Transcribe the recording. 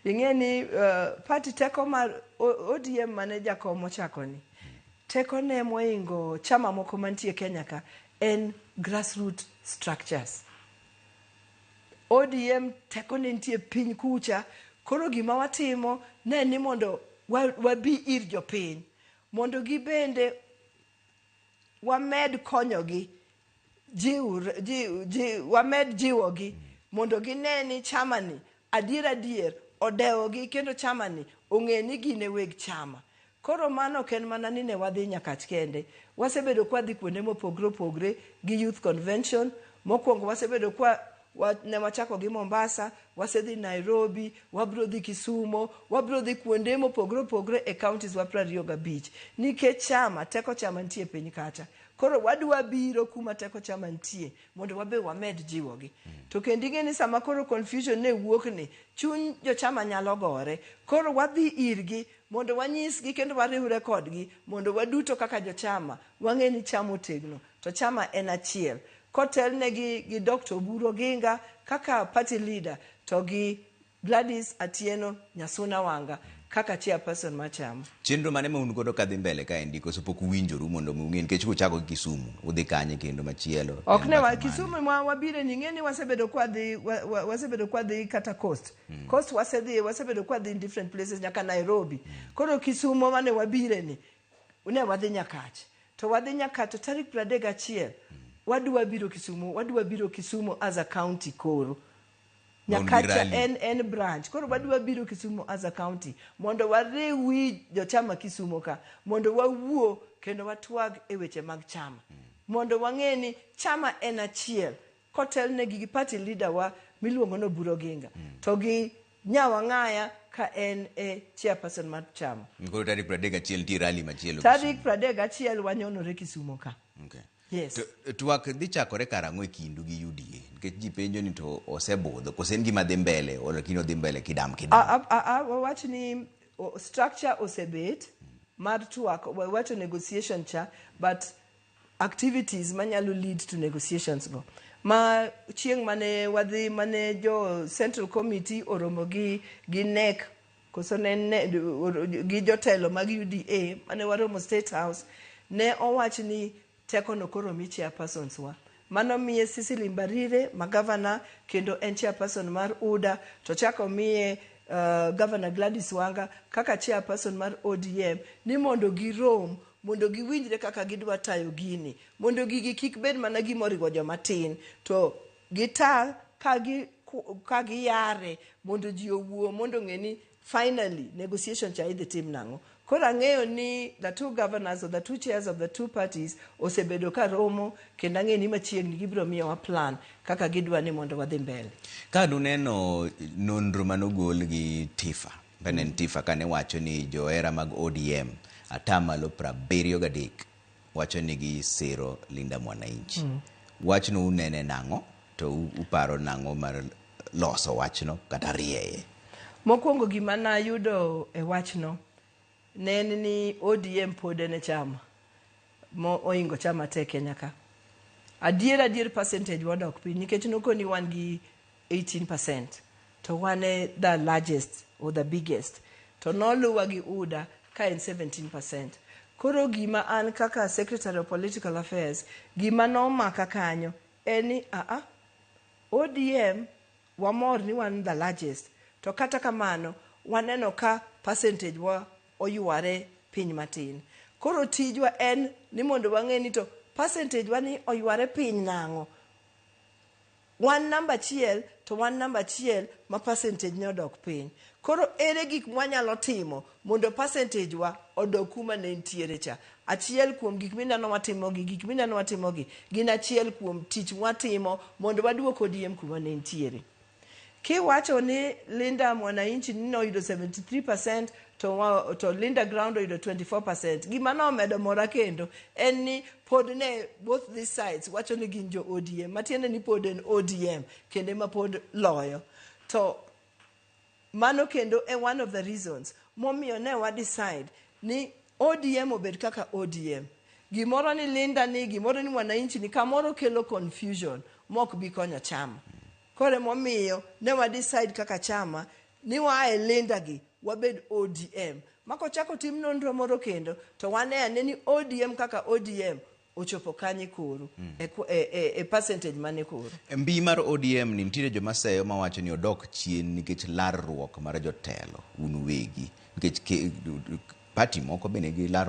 Ing'e ni party teko mar ODM mane jakom ochako ni teko ne moingo chama moko mantie Kenya ka en grassroot structures. ODM teko ne nitie piny kucha. Koro gima watimo ne ni mondo wabi ir jopiny mondo gibende wamed konyogi jiw, jiw, jiw, wamed jiwogi mondo gine ni chama ni adier adier odewogi kendo chama ni ong'e ni gin e weg chama. Koro mano ok en mana ni ne wadhi Nyakach kende. Wasebedo kwadhi kuonde mopogre opogre gi youth convention. Mokwongo wasebedo kwa ne wachako gi Mombasa, wasedhi Nairobi, wabro dhi Kisumo, wabro dhi kuonde mopogre opogre e counties wa 25. Nikech chama, teko chama nitie piny kacha. Koro wadwa biro kuma teko chama nitie mondo wabe wamed jiwogi. To kendo ing'e ni sama koro confusion ne wuok ni, chuny jochama nyalo gore. Koro wadhi irgi mondo wanyisgi kendo wariwre kodgi mondo waduto kaka jochama wang'e ni chama otegno to chama en achiel. Kotelnegi gi Dr. Oburu Oginga kaka party leader to gi Gladys Atieno Nyasuna Wanga kaka chairperson mar chama. Chenro mane ma un godo kadhi mbele kaendi koso pok uwinjoru mondo mi ung'e nikech kuchako gi Kisumu udhi kanye kendo machielo? Ok ne wa Kisumu ma wabire ni ing'e ni wasebedo kwadhi wasebedo kwadhi kata coast. Coast wasedhi, wasebedo kwadhi in different places nyaka Nairobi. Koro Kisumu mane wabire ni ne wadhi Nyakach. To wadhi Nyakach to tarik 31 wadwa biro Kisumu, wadwa biro Kisumu as a county koro. Nyakacha en branch. Koro wadwa biro Kisumu as a county mondo wariwi jochama Kisumu ka mondo wawuo kendo watwag e weche mag chama. Mondo wang'e ni chama en achiel kotelnegi gi party leader wa miluongo ni Oburu Oginga to gi Nyawang'aya ka en e chairperson mar chama. Koro tarik 31 nitie rally machielo. Tarik 31 wanyonore Kisumu ka. Okay. Yes. To twak dhi chakore karang'o e kindu gi UDA? Nikech ji penjo ni to osebudho koso en gima dhi mbele o lakini odhi mbele kidam kidam. Wawach ni structure osebet mar twak, wawacho negotiation cha, but activities manyalo lead to negotiations go. Ma chieng' mane wadhi mane jo Central Committee oromo gi NEC koso ne gi jotelo mag UDA mane waromo State House, ne owach ni teko no koro mi chairpersons wa. Mano miye Cecily Mbarire ma governor kendo en chairperson mar UDA, to chako miye Governor Gladys Wanga kaka chairperson mar ODM ni mondo girom mondo giwinjre kaka gidwa tayo gini mondo gigi kik bed mana gima oriwo joma tin to gita ka giyare mondo ji owuo mondo ong'e ni finally negotiation cha idhi tim nang'o. Koro ang'eyo ni the two governors or the two chairs of the two parties osebedo ka romo kendo ang'eyo ni machiegni gibiro miyowa plan kaka gidwa ni mondo wadhi mbele. Ka nuneno nonro manogol gi Tifa, ne en Tifa kane wacho ni johera mag ODM atamalo 73 wacho ni gisiro Linda Mwananchi. Wachno unene nang'o to uparo nang'o mar loso wachno kata rieye? Mokwongo gima nayudo e wachno ne en ni ODM pod en e chama mo oingo chama te Kenya ka. Adier adier percentage wadok piny nikech nokoni wan gi 18% to wan e the largest or the biggest to noluwa gi UDA ka en 17%. Koro gima an kaka Secretary of Political Affairs gima nomaka kanyo en ni aa ODM wamor ni wan the largest to kata kamano waneno ka percentage wa oyware piny matin. Koro tijwa en ni mondo wang'e ni to percentage wa ni oyware piny nang'o. Wan namba achiel to wan namba achiel ma percentage ne odok piny. Koro ere gik mwanyalo timo mondo percentage wa odog kuma ne nitiere cha. Achiel kuom gik mineno watimo gi, gik mineno watimo gi, gin achiel kuom tich mwatimo mondo waduok ODM kuma ne nitiere. Kiwacho ni Linda Mwananchi ni noyudo 73% to Linda Ground oyudo 24%. Gima nomedo mora kendo en ni pod ne both these sides wacho ni gin jo ODM, matiende ni pod en ODM kendo ema pod loyo. To mano kendo e one of the reasons momiyo ne wa decide ni ODM obed kaka ODM. Gimoro ni Linda ni, gimoro ni Mwananchi ni, kamoro kelo confusion mok bi konyo chama. Koro emomiyo ne wa decide kaka chama ni waa e Linda gi wabed ODM. Ma kochako tim nonro moro kendo to wane ane ni ODM kaka ODM ochopo kanye koro e percentage mane koro. Mbi mar ODM ni nitiere joma seyo mawacho ni odok chien nikech larruok mar jotelo un uwegi, nikech party moko be nigi larruok.